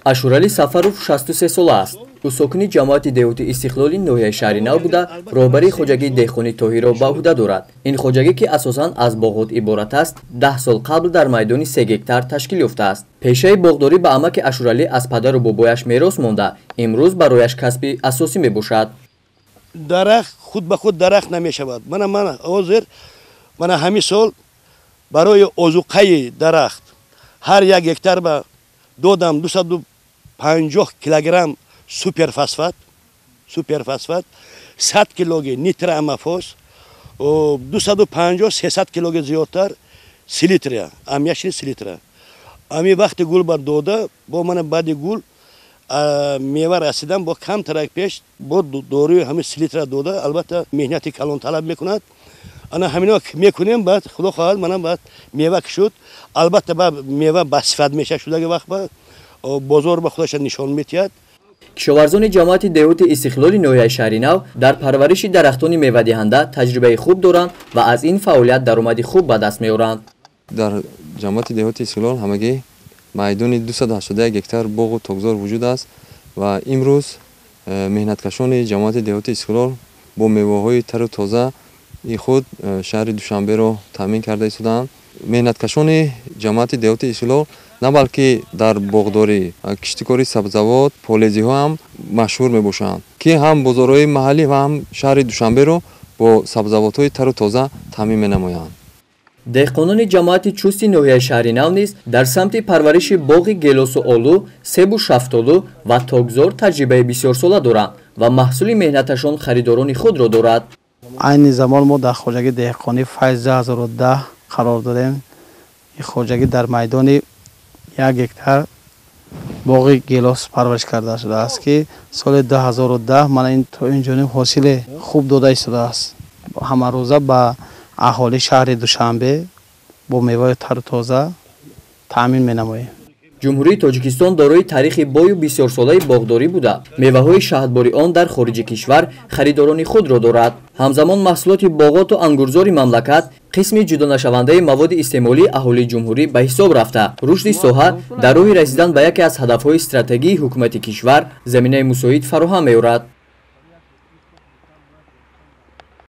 Ашуралӣ Сафаров 63 сола аст. Ӯ сокини ҷамоати деҳоти Истиқлоли ноҳияи Шаҳринав буда, роҳбарии хоҷагии деҳқони Тоҳирро ба ӯҳда дорад. Ин хоҷагӣ, ки асосан аз боғот иборат аст, 10 сол қабл дар майдони 3 гектар ташкил ёфтааст. Пешаи боғдорӣ ба амаки Ашуралӣ аз падару бобояш мерос монда, имрӯз барояш касби асосӣ мебошад. Дарахт худ ба худ дарахт намешавад. Мана ман ҳозир, мана ҳамин сол барои озуқаи дарахт ҳар як гектар ба додам 250 килограмм суперфосфат, 100 килоги нитроаммофос, 250-300 килоги зиёдтар селитра, аммиачный селитра. Ами вақти гул бар дода, бо мана баъди гул мева расидан бо камтарак пеш бо доруи ҳамин селитра дода, албатта меҳнати калон талаб мекунад. Ана ҳамино мекунем, баъд худо хоҳад мана баъд мева ки шуд, албатта ба мева басифат мешавад, шудаги вақт ба бозор ба худаша нишон метиҳад. Кишоварзони ҷамоати деҳоти Истиқлоли ноҳияи Шаҳринав дар парвариши дарахтони мевадиҳанда таҷрибаи хуб доранд ва аз ин фаъолият даромади хуб ба даст меоранд. Дар ҷамоати деҳоти Истиқлол ҳамагӣ майдони 281 гектар боғу токзор вуҷуд аст ва имрӯз меҳнаткашони ҷамоати деҳоти Истиқлол бо меваҳои тару тоза худ шаҳри Душанберо таъмин карда истодаанд. Меҳнаткашони ҷамоати деҳоти Истиқлол на балки дар боғдорӣ, киштикори сабзавот, полезиҳо ҳам машҳур мебошанд, ки ҳам бозорҳои маҳаллӣ ва ҳам шаҳри Душанберо бо сабзавотҳои тару тоза таъмин менамоянд. Деҳқонони ҷамоати Чусти ноҳияи Шаҳринав низ дар самти парвариши боғи гелосу олу, себу шафтолу ва токзор таҷрибаи бисёрсола доранд ва маҳсули меҳнаташон харидорони худро дорад. Айни замон мо дар хоҷагии деҳқонӣ Файз 2010 қарор дорем. Ин хоҷагӣ дар майдони 1 гектар боғи гелос парвариш карда шудааст, ки соли 2010 мана ин то ин ҷониб ҳосили хуб дода истодааст. Ҳамарӯза ба аҳолии шаҳри Душанбе бо меваи тару тоза таъмин менамоем. Ҷумҳурии Тоҷикистон дорои таърихи бою бисёрсолаи боғдорӣ буда, меваҳои шаҳдбори он дар хориҷи кишвар харидорони худро дорад. Ҳамзамон маҳсулоти боғоту ангурзори мамлакат қисми ҷудонашавандаи маводи истеъмолии аҳолии ҷумҳурӣ ба ҳисоб рафта, рушди соҳа дар роҳи расидан ба яке аз ҳадафҳои стратегии ҳукумати кишвар заминаи мусоид фароҳам меорад.